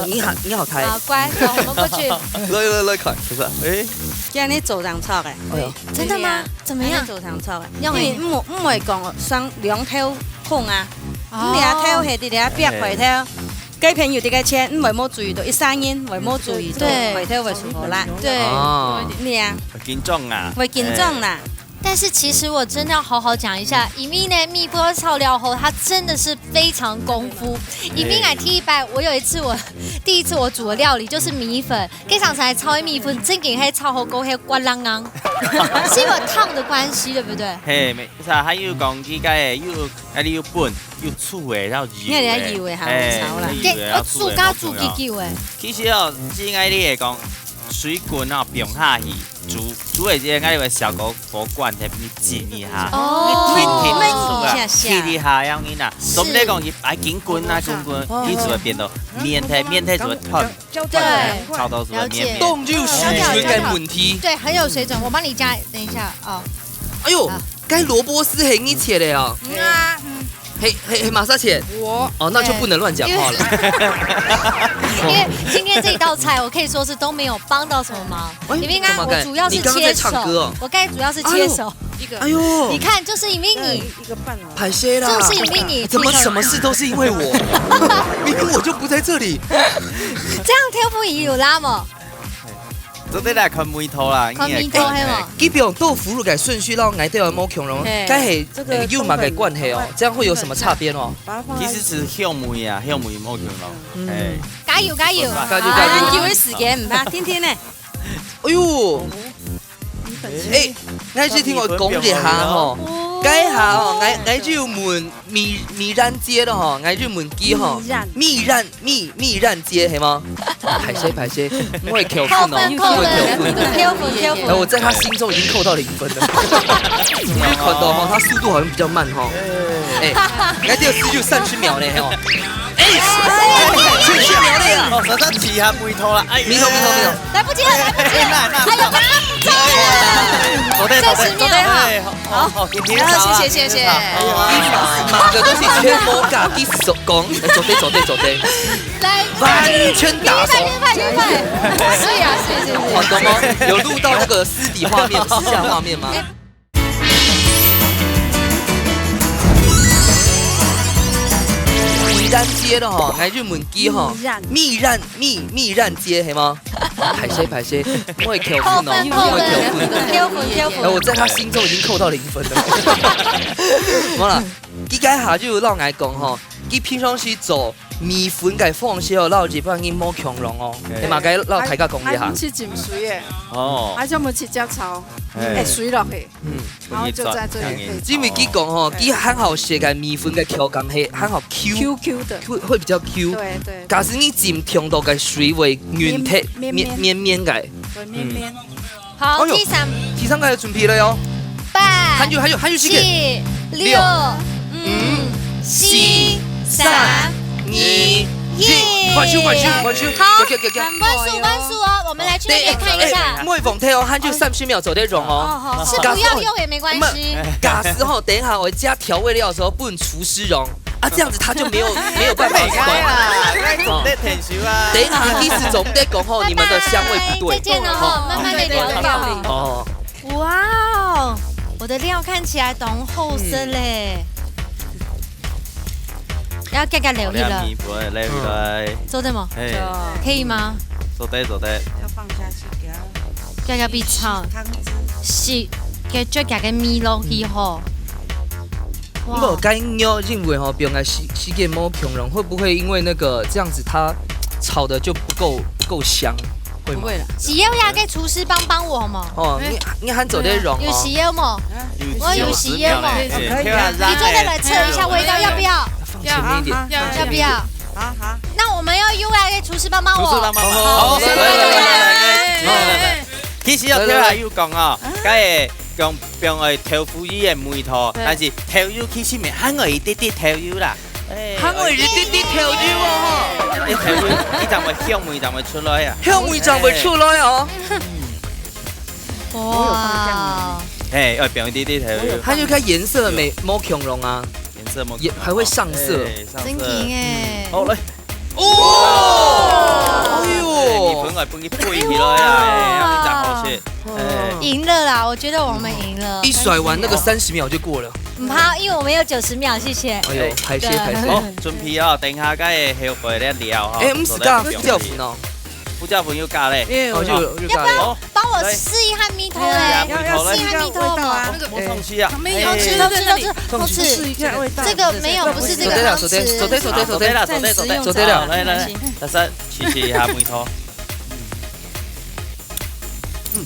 你好，你好開。好，乖，走，我們過去。來，來，來，看，是吧？哎。今日做人炒个。哎喲。真的嗎？對啊。怎麼樣？今日做人炒个。因為毋，毋會講雙兩頭空啊。哦。你兩頭係佇咧壁回頭。 該片有這個錢，毋會無注意到，一儕人會無注意到，對。回頭會出好啦。對。哦。你啊，會緊張啊。會緊張啦。哎。但是其實我真的要好好講一下，因為呢，米粉炒了後，它真的是非常功夫。因為哎。𠊎第一擺，我有一次我，第一次我煮的料理就是米粉，該上次還炒的米粉，正經還炒好過後，還刮啷啷，是因為燙的關係，對不對？嘿，沒錯，還有講這個，有，哎，你有粉，有醋的，然後油的。你看你還油的哈，哎，炒啦。有油的，這，呃，煮，煮較煮久久的。其實哦，這個你會講，水滾哦，放下去，煮，煮的這個，愛有小火，火關，你浸一下。哦。你停停煮啊，熨一下下。熨一下，這樣子啊。是。總不能講，一擺緊滾啊，滾滾，哦。一直會變到綿體，綿體就會斷。 對，炒到出來綿綿。了解。當有水準个問題。對，很有水準，我幫你加，等一下哦。哎喲，好。該蘿蔔絲係你切个哦？嗯啊，嗯。係，係，係麼儕切？我。哦，那就不能亂講話了。因為，因為今天這一道菜，我可以說是都沒有幫到什麼忙。哎，因為呢，怎麼改？我主要是切手，你剛剛在唱歌哦？我剛才主要是切手。哎喲。一個。哎喲。你看，就是因為你，一個半啊。 歹勢啦。就是因為你，怎麼什麼事都是因為我？明明我就不在這裡。這樣挑不贏有啦無？做得來看味道啦，看味道，應該係無？基本上豆腐乳个順序，讓𠊎兜無共樣，嘿，該係，這個，呃，有麼个關係哦？這樣會有什麼差別哦？其實係香味啊，香味無共樣。嗯。哎。加油，加油！加油，加油！啊，有个時間，毋怕，天天呢。哎喲，哎，𠊎先聽𠊎講一下吼，該下吼，𠊎，𠊎就問美，美蘭姐了吼，𠊎就問佢吼，美蘭，美，美蘭姐係嗎？歹勢，歹勢，𠊎會扣分哦，扣分，扣分，扣分。扣分，扣分。哎，我在他心中已經扣到零分了。你就看到吼，他速度好像比較慢吼。哎，𠊎這个時就三十秒呢吼。 哎，出去了咧啊！哦，稍稍試下味道啦，哎，味道，味道，味道。來不及了，來不及了。哎呀，哎呀，走了。好的，好的，三十秒。哎，好，好，好，好，好，謝謝，謝謝。哎呀，滿个都係全部加，一直講，哎，做得，做得，做得。來，完全打手。快，快，快，快。是啊，是，是，是。好的嗎？有錄到那個私底畫面、私下畫面嗎？ 美蘭姐了吼，𠊎就問佢吼，美蘭。美蘭，美，美蘭姐係嗎？歹勢，歹勢，𠊎會扣分哦，扣分，𠊎會扣分。扣分，扣分。哎，我在他心中已經扣到零分了。無啦，佢該下就有摎𠊎講吼，佢平常時做米粉个方式哦，摎日本人無共樣哦，哎。係嘛？該摎大家講一下。還毋使浸水耶，哦。還係毋使直接炒，哎。哎，水落去。 嗯。然後就在這裡可以炒。因為佢講吼，佢還好食个米粉个口感係還好Q，QQ的。會，會比較Q。對，對。假使你浸忒多个水會軟忒，綿，綿，綿綿个。對，綿綿。嗯。好，哎喲，第三。第三個要準備了喲。八，還有，還有，還有幾個？七，六，六，五，五，四，四，三，三，二，二，一。一。還手，還手，還手。好，OK，OK，OK。還手，還手哦，我們來去那邊看一下。哎，哎，莫放忒哦，還有三十秒做得用哦。哦，好，好。是不要用也沒關係。假使吼，等一下𠊎加調味料的時候不能廚師用，啊，這樣子他就沒有，沒有辦法動。哎呀，該做得𢯭手啊。等一下，意思總得講吼，你們的香味不對。拜拜，再見了吼，慢慢地聊料理。哦。哇哦，我的料看起來當好食咧。嗯。要加加料理了。好，這米粉來，來。做得嗎？嘿。可以嗎？做得，做得。要放下去給它，加加米炒。湯汁。是，給，就加個米落去吼。嗯。 哇。不過該肉因為吼，本來時，時間無共樣，會不會因為那個這樣子它炒得就不夠，不夠香？會嗎？不會啦。是要那個廚師幫幫我嗎？哦，你，你還做得用哦。有需要嗎？啊？我有需要嗎？有需要，哎，可以啊。你做得來測一下味道，要不要？放前面一點，要，放前面一點。要不要？好，好。那我們要用那個廚師幫幫我。廚師幫幫忙。好，好，好，來，來，來，來，來。好。其實要跳下又講哦，該個講放愛豆腐乳个味道，對。但是豆油其實乜還愛一滴滴豆油啦。哎，還愛一滴滴豆油哦，哎，豆油，佢正會香味正會出來啊。香味正會出來哦。哇，哎，愛放一滴滴豆油，還有个顏色沒，無共樣啊，顏色無也還會上色。哎，上色。真甜哎。好，來。哦，哎哎，米粉呦，愛分佢配起來啊，哎，非常好吃。哎，贏了啦，我觉得我们赢了。一甩完那個三十秒就過了。唔怕，因为我们有九十秒，谢谢。哎呦，拍謝拍謝。好，準備哦，等一下該後背咧料哈。哎，毋係加胡椒粉哦，胡椒粉又加咧。哎呦哦，就有就加了。好，帮我试一下蜜桃哎嘞，要要试一下蜜桃试一下味道啊嘛。那个莫上去啊。没有哎偷吃偷吃偷吃偷吃，试一下味道。这个没有，不是这个走对了，方式。走对，走对，走对，走对。走对啦，走对，走对。走对了好，來來來，大家試試一下味道。嗯，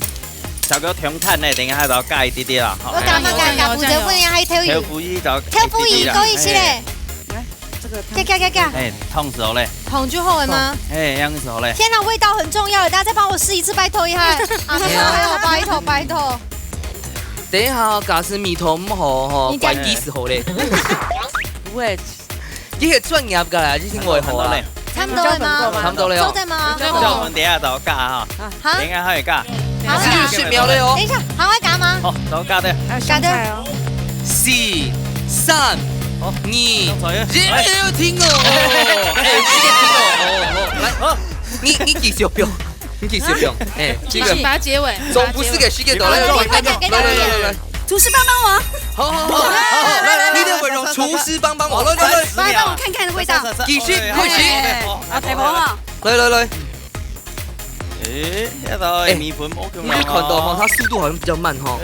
小哥強炭呢，等一下就加一滴滴啦。好我加嘛加加，不得不然还挑豆鱼，腐乳就挑鱼高一些嘞。这个加加加加，哎，燙手嘞，红就好了吗？哎，樣子好嘞。天哪，味道很重要，大家再帮我试一次，拜托一下。啊，没有没有，拜托拜托。等一下哦，假使味道毋好吼，你講關機就好咧。不會，你係專業个啦，你聽我好啊。差不多了吗？差不多了哦。收在吗？這我們等一下就加哈，好，等一下還有加。好四十秒了哦等。一下，還會加嗎？好，就加的。要香菜哦。四、三、好二、一，好哎，停哦！哎，停哦！哦，哦，來，好，你你繼續放，你繼續放，哎，這個把它結尾，總不是給時間到，來來來來來來來來，廚師幫幫忙。好好好好，來來，你得會用廚師幫幫忙，來來來，幫幫我看看味道。繼續開始，啊，大伯啊，來來來。哎，這道米粉無共樣哦。你就看到哈，它速度好像比較慢哈。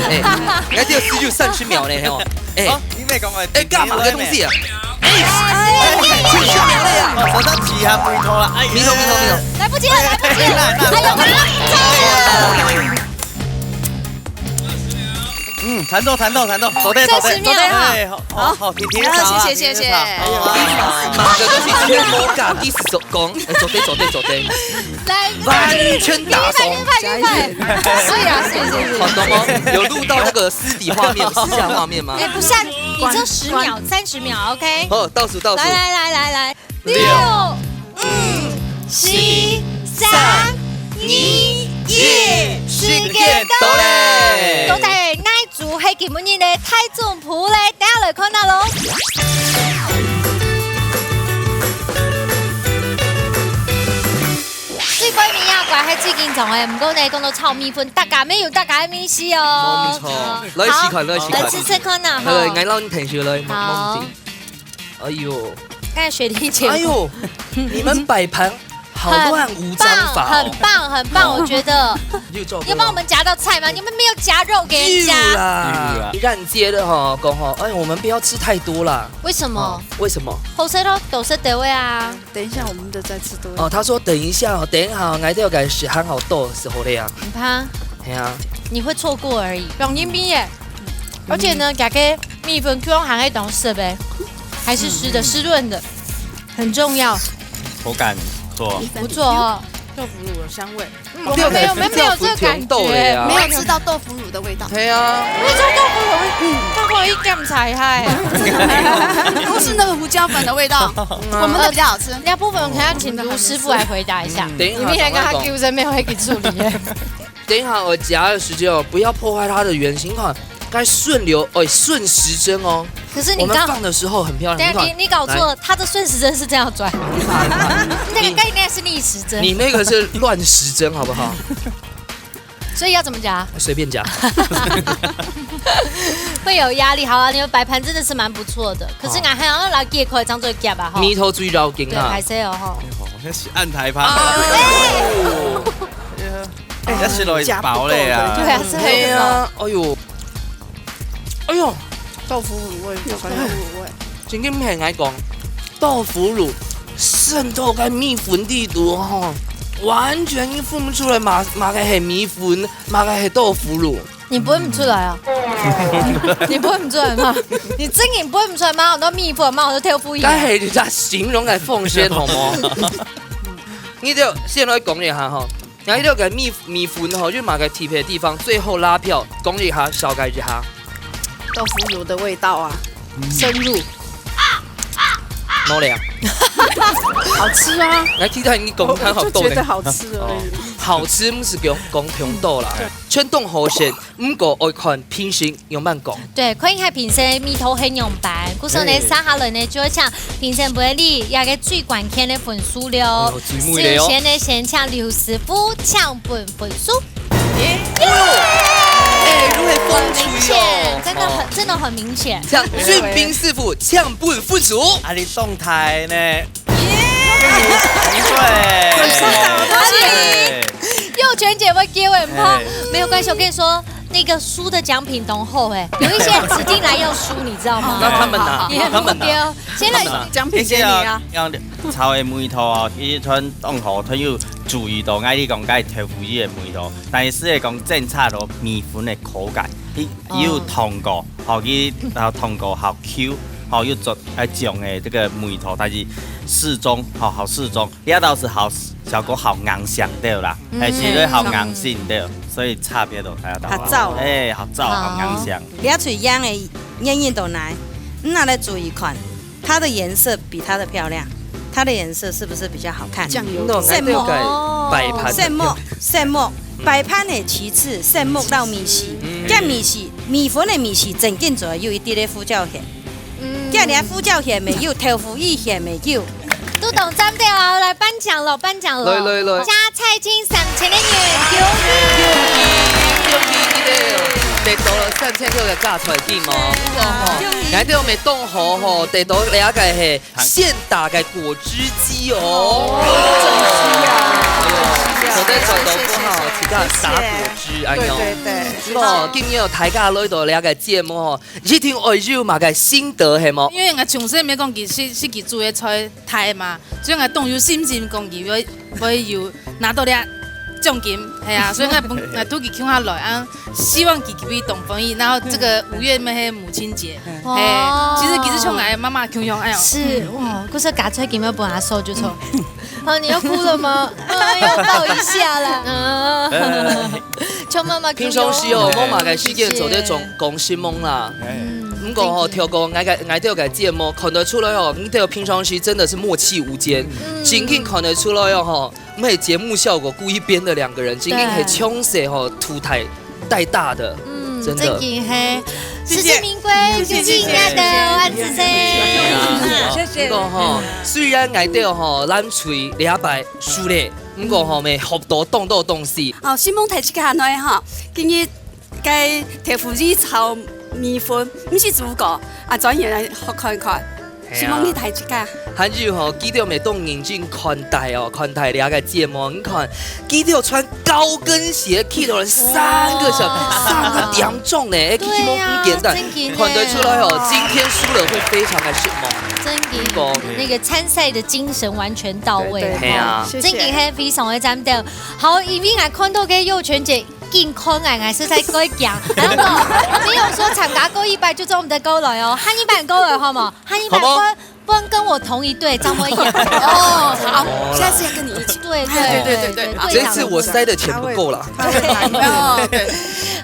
哎，你還只有十就三十秒呢吼。哎好，你沒講哎，哎，幹嘛个東西啊？哎，三十秒了呀！哦，手上起下回頭了，哎，米頭米頭米頭，來不及了，來不及了，哎呦，嗯，彈奏彈奏彈奏，走對走對，三十秒哎，好好好，甜甜，好，好啊謝謝謝謝。好啊好啊馬上都是全部搞第十手工，哎，走對走對走對，來，完全打鬆。快快快快，是啊是是是，好懂哦，有錄到那個私底畫面、私下畫面嗎？哎，不是啊，你只有十秒，三十秒，OK。好，倒數倒數來。來來來來，六、五、七、三、二、一，時間到嘞！到底哪一組係今晡日个大總鋪咧？等下來看下咯。最尾面啊，怪係最緊張个，毋過呢，講到炒米粉，大家乜有大家个味緒哦。沒錯，來試看，來試看。來試試看吶，來來，哈。來，讓你聽一下，來，好問題。哎呦，剛才雪莉姐，哎呦，你們擺盤好亂無章法哦。很棒，很棒，很棒，我覺得。又做要幫我們夾到菜嗎？你們沒有夾肉給人家。啦，你讓接的哈，講哈，哎，我們不要吃太多啦。為什麼？為什麼？好食咯，多食點位啊。等一下我們的再吃多一哦，他說等一下哦，等一下哦，𠊎兜个食還好多時候了呀。你怕？哎呀，你會錯過而已。放一邊耶，而且呢，夾个米粉就用還係當濕的，還是濕的，濕潤的，很重要。口感不錯。不錯哦。豆腐乳的香味。嗯，我們沒有，我們沒有這個感覺。豆腐甜豆的呀。沒有吃到豆腐乳的味道。對啊，我做豆腐乳，豆腐乳一點才嗨。不是那個胡椒粉的味道，我們的比較好吃。那部分可能要請盧師傅來回答一下。等一下你明天跟他糾正，沒有會給處理耶。等一下我夾的時間哦，不要破壞它的圓形哈，該順流，哎，順時針哦。可是你剛，我們放的時候很漂亮，等一下你看你搞錯了，他的順時針是這樣轉，那個概念是逆時針。你那個是亂時針，好不好？所以要怎麼夾？隨便夾。會有壓力。好啊，你們擺盤真的是蠻不錯的，可是俺還要來解開張嘴夾吧哈。米頭最要緊對，啊還。是有哈。哦，那是按台盘。哎，那是來飽了呀。對啊，是對啊，哎呦，哎呦，豆腐乳味，豆腐乳味。真經很愛講，豆腐乳滲透該米粉裡肚吼，完全你分不出來嘛，嘛个係米粉，嘛个係豆腐乳。你分不出來啊？你分不出來嗎？你真的分不出來嗎？我都米粉嘛，我都挑不贏。該係人家形容个奉獻好無？你就先來講一下吼， 𠊎這个米，米粉吼，就麼个特別个地方，最後拉票，講一下，紹介一下。豆腐乳的味道啊，深入。哪裡啊？好吃啊。來，其他人講，我看好豆呢。就覺得好吃而已。好吃毋係講，講程度啦，全當好食，毋過愛看品性樣般講。對，看一下評審个味道係樣般，故所呢，嘿接下來呢，就愛請評審分你這个最關鍵个分數了哦哦。最尾了哦首先呢，先請劉師傅請分分數。哎，如何風吹哦？真的很，真的很明顯。像俊斌師傅搶分分數。啊，你動態呢？對，右璇姐會給我很胖哎，沒有關係，我跟你說，那個輸的獎品當厚哎，有一些人指定來要輸，你知道嗎？那他們呢？你很他們呢？丟，現在他們呢？獎品給你啊。用炒个梅頭哦，其實全當好，全有注意到，𠊎你講該豆腐乳个梅頭，但是係講檢查到米粉个口感，佢有糖果，吼，佢然後糖果好Q，吼，又做來醬个這個梅頭，但是適中，吼，好適中，這倒是好效果好硬性的啦，嗯還是好硬性的，所以差別都大家好燥哦哎，好燥，好硬性。你要取样的原因都来，你拿来煮一款，它的颜色比它的漂亮，它的颜色是不是比较好看？酱油那色目該擺盤色目，色目，擺盤的其次，色目到米線，嗯這米線，米粉的米線，正經做有一滴滴胡椒鹽，嗯這連胡椒鹽也有，豆腐乳鹽也有。都懂，咱们要來頒獎了，頒獎了。來來來加菜金三千个銀，恭喜恭喜，得到了三千六个加菜金哦。哇吼，𠊎兜个當好吼，得到這个係現打个果汁機哦。哎呦，口袋揣到不好，自家打果汁，哎呦。對對對。哦，今日大家來到這个節目吼，一定愛有麼个心得係無？因為𠊎從細毋係講佢識識佢煮个菜大嘛，所以𠊎當有信心講佢會會有拿到這獎金，係啊，所以𠊎本𠊎同佢共下來啊，希望佢佢會當歡喜，然後這個五月乜係母親節，哦係，其實佢就像𠊎媽媽共樣，哎喲，是哇，故所加菜金要分阿嫂就錯。哦，你要哭了嗎？哎，要抱一下啦。嗯，像媽媽平常時哦，共樣無麼个時間做得講講新聞啦。嗯毋過吼，透過𠊎个𠊎兜个節目看得出來哦，你兜平常時真的是默契無間，嗯真經看得出來哦吼，毋係節目效果故意編的兩個人，真經係從細吼土台帶大的，嗯，真的正經係，實至名歸，謝謝就是這樣的，萬子生。謝謝毋過吼，雖然𠊎兜吼，咱隊這擺輸咧，毋過吼，乜學到當多東西。哦，希望大自家來吼，今日个豆腐乳炒米粉，毋係煮過，啊，轉去來學看看。希望你大自家。還有吼，佢兜乜當認真看待哦，看待這個節目。你看，佢兜穿高跟鞋去到三個小時，三個點鐘呢，哎，對啊，希望毋簡單。正經的看得出來哦，今天輸了會非常的失望。正經講，那個參賽的精神完全到位了。對對係啊謝謝。正經係非常的讚的。好，因為𠊎看到个右璇姐緊看𠊎，𠊎實在過驚。然後沒有說參加過一擺就做毋得過來哦，下一擺過來好無？下一擺好無分分跟我同一隊，張文燕。哦，好，下次要跟你一起。對哎對對對對對，這次我塞的錢不夠了。哦，對。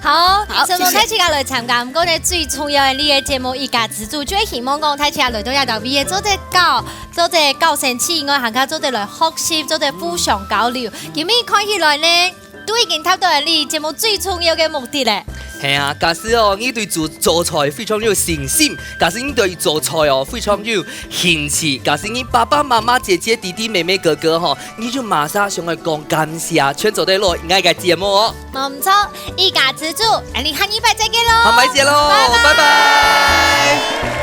好，好承蒙大自家來參加，毋過呢，最重要的，你个節目一家之煮，就係希望講大自家來到這搭位，做得搞，做得搞生趣以外，還較做得來學習，做得互相交流。今日看起來呢，都已經達到了你節目最重要的目的了。係啊，假使哦，你對做做菜非常有信心，假使你對做菜哦非常有興趣，假使你爸爸媽媽、姐姐、弟弟、妹妹、哥哥吼，你就馬上想要講感謝，全做得落𠊎个節目哦。無毋著，一家之煮，𠊎俚下禮拜再見咯。下禮拜見咯，拜拜拜拜。